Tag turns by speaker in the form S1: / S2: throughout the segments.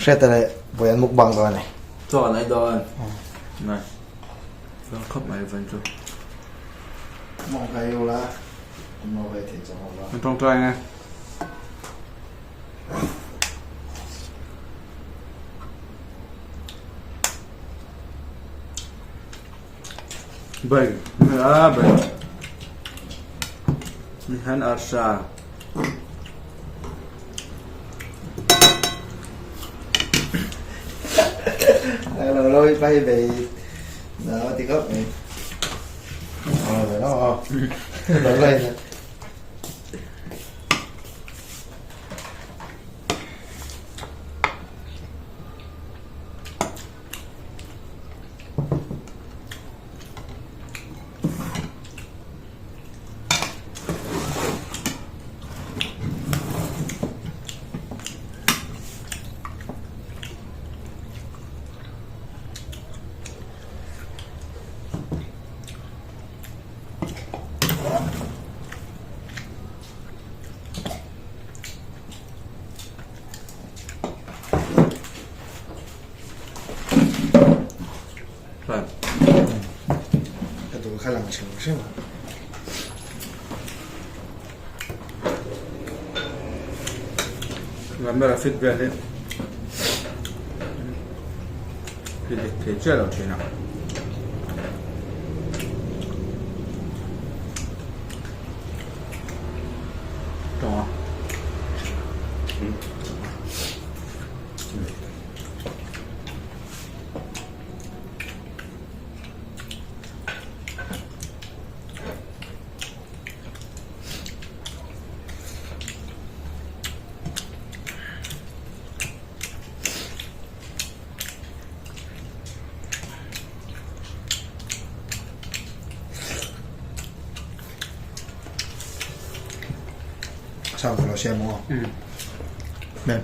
S1: Hriata leh vawi an mukbang dawn a ni.
S2: Chaw an ei dawn. Nai. Dawn khawp mai vawiin chu.
S1: Mawng ka ei ula, an lo ei thei chang ula.
S2: An tawngtai nge. Bai, a bai. Ni han arsa.
S1: Lo lôi bay về đó thì gấp này. Rồi đó. Lo lên. Ka dul kha lang hrim hrim a.
S2: Camera fit vel hi hi dik thei chiah lo thin a. Tawng a.
S1: Sao ka lo siam aw. Men.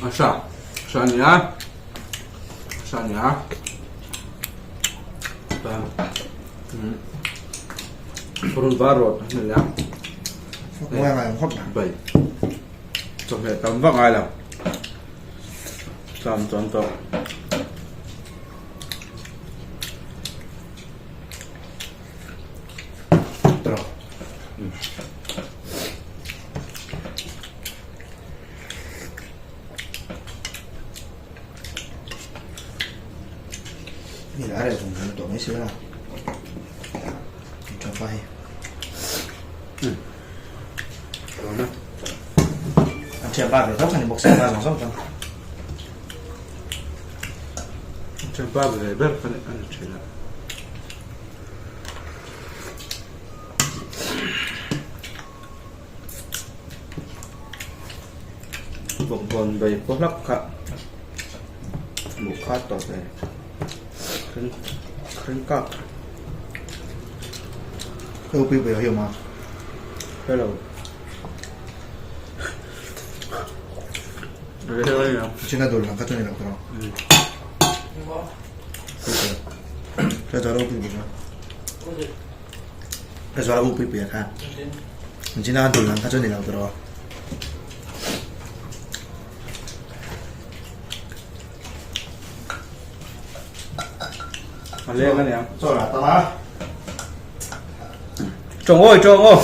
S2: A hra hra a ni a hra a ni a Purun var rawt a ni a.
S1: Ngawi ngai ang khawp mai.
S2: Bai. Chawhmeh tam vak ngai lo. Sam chuan tawh.
S1: Tawh. Ni la reh vung vung tawh mai si la. Tha pa hi. An thian pa ve tho khan i bawk sia pa zawng zawng chuan.
S2: Thian pa ve ber khan a ni thin a. Bawkbawn bai pawh hlak kha hmuh kha tawp e ring kak
S1: Hei pui pui a hi awm a.
S2: Hello.
S1: China dul lang kha chu ni lo tawh. Hei chuan u pui pui a. Hei chuan u pui pui a kha. China dul lang kha chu ni lo tawh.
S2: A leng a niang.
S1: Chaw lah tam a.
S2: Chawng awi chawng aw.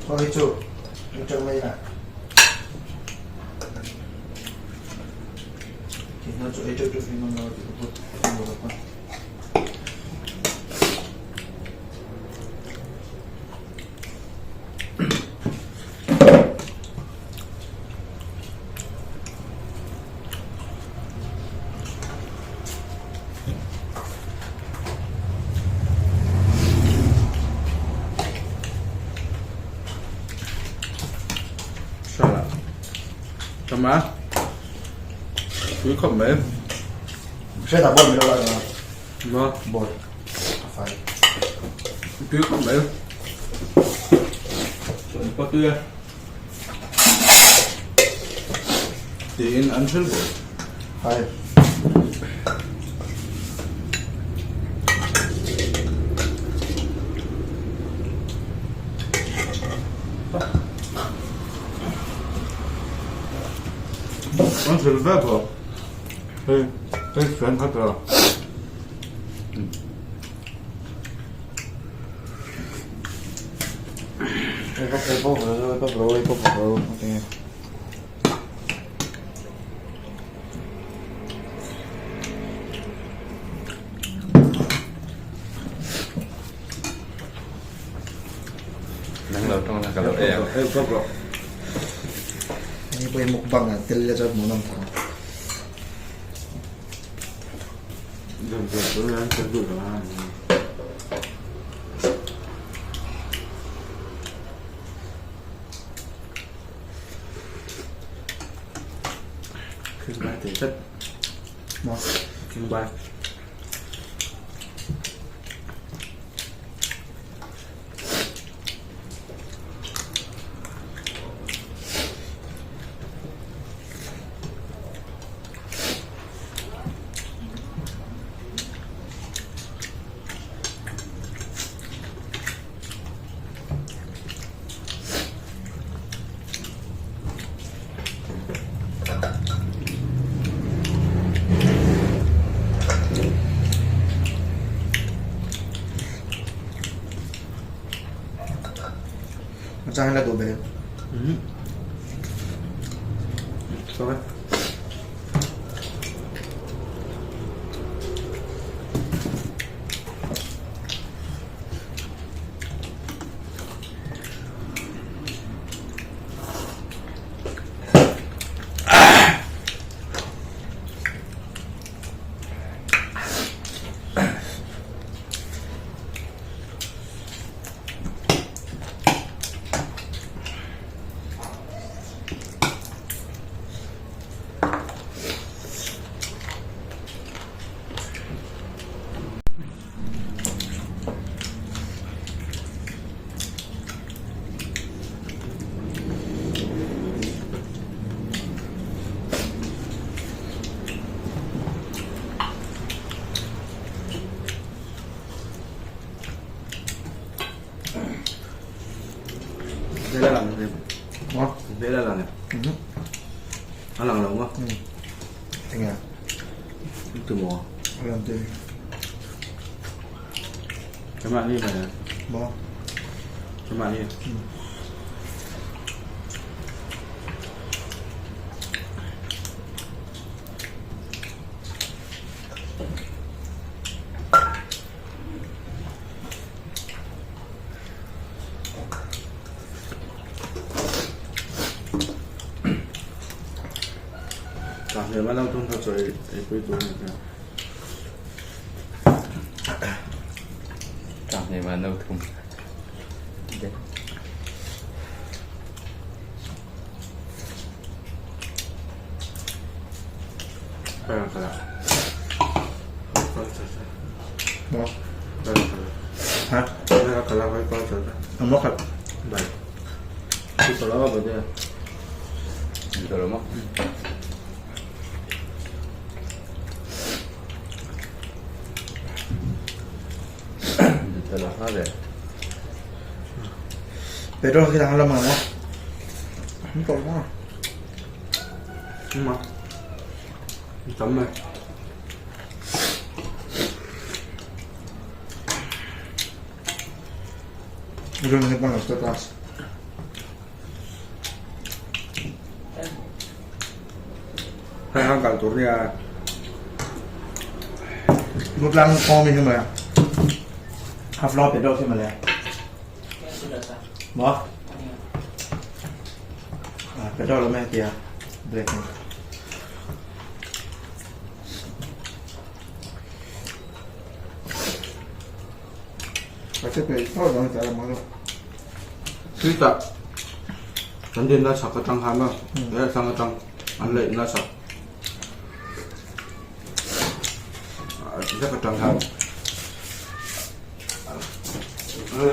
S1: Chaw hi chu chawng mai na. Thì nó chỗ ấy chỗ chỗ nó nó thì nó
S2: em a. Tui khawp mai.
S1: Hriat ah bawlh mai lo la nia.
S2: Maw?
S1: Bawlh. A fai.
S2: Tui khawp mai. Chuan pawh tui a. Tiin an hrilh bawk.
S1: Fai.
S2: An hrilh ve bawk. Hei hei friend kha tawh.
S3: Nang lo tawng la ka lo ei ang.
S2: Ei kawp rawh.
S1: Ni pawhin mukbang ah tel ila chuan hmuhnawm thang. Chang la duh ber.
S2: Sorry. Vela lang em?
S1: Maw?
S2: Vela lang em? A lang lo maw?
S1: Enge?
S2: Tu maw?
S1: A lang te.
S2: Keimah ni mai a.
S1: Maw?
S2: Keimah ni. Hmel a lo tum kha chaw ei pui tur a ni sia.
S3: Hmel a lo thum.
S1: Petrol khi thang lam ang maw? Không có.
S2: Không mà. Tắm này.
S1: Doon na pang sa taas.
S2: Hei hang kal tur nia.
S1: Rút lang kawng mi hi mawle. Half long petrol khi mawle. Maw? Petrol awm e tia brake ni.
S2: Sweet ah kan din na chak atang khan maw? He sang atang. An leih nasa. Vek atang khan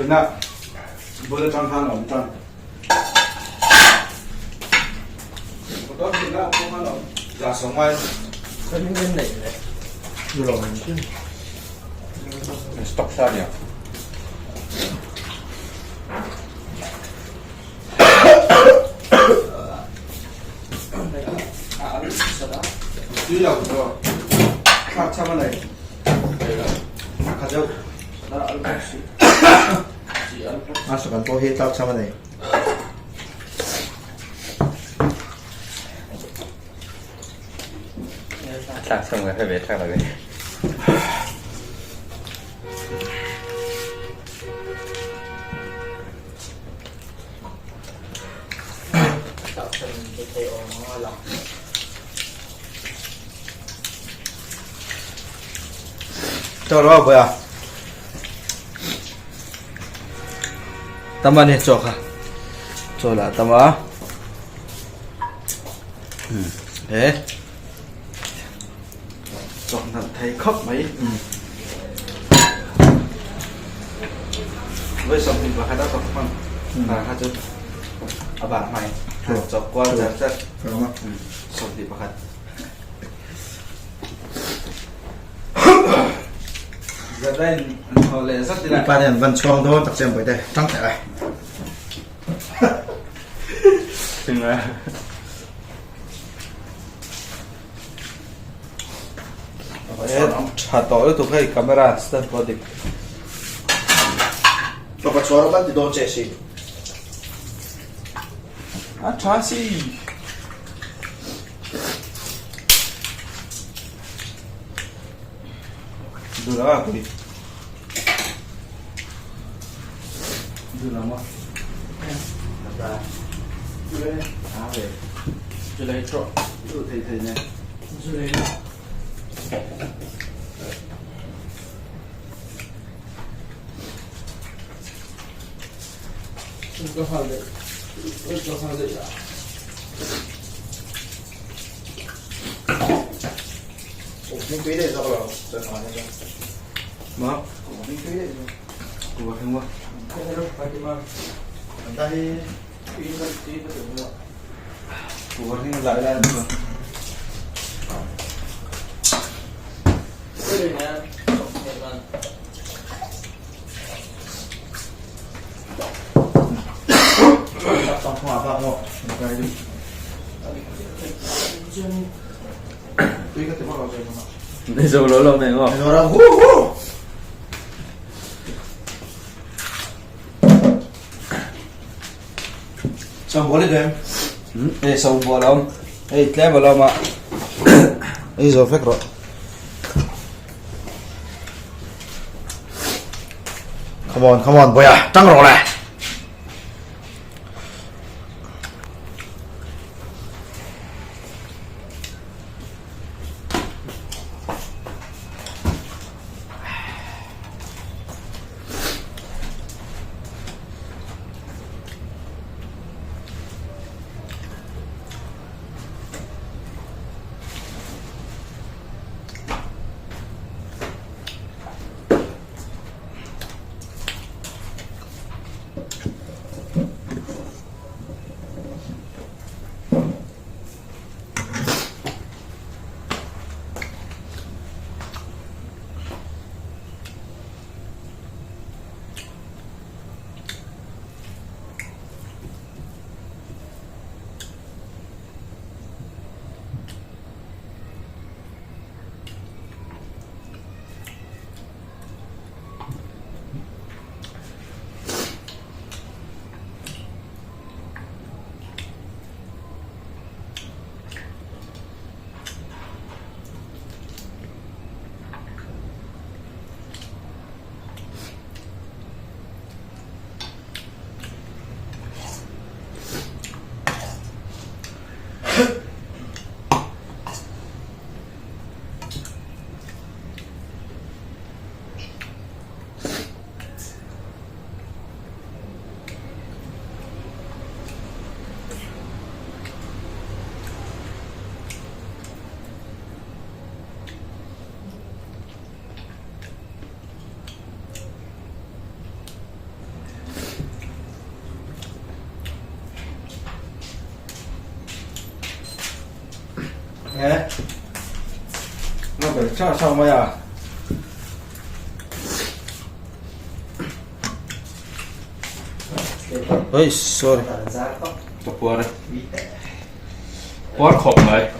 S2: na bul atang khan awm tan. Motor thina pawh khan awm. Za sawmngai. Stock sa nia.
S1: A sakan pawh hi tlak cham a nei.
S3: Tlak cham ka hre ve thak lo ve.
S2: Chaw ro bawih a. Tam a ni chaw kha. Chaw lah tam a. He. Chawk nalh thei khawp mai. Voi 21 a chawk hman. Kha kha chu a bak mai. Chawk kual char char. 21. Zadain an thaw leh zat ila.
S1: Pa nen van chhuang dawn tak chem boite tang teh lai.
S3: Singa.
S2: Tha tawh lutuk hei camera stand pawh dik.
S1: Papa chhuar ban ti dawn che si.
S2: A tha si. Dura a pui. Dura ma. Dura. A ve. Julai tro. Du thei thei ne.
S4: Julai. Ka hal de. Ka hal de ya.
S2: Ma. Ku heng wa. Ku heng lại lại.
S3: Ni zo lo lo nei maw.
S2: Ei so bual a awm hei tlem a lo awm a ei zo vek rawh.
S1: Come on come on boya tang rawh le.
S2: He. Nó phải cho xong bây giờ. Ôi, sorry. Ka puar e. Puar khawp mai.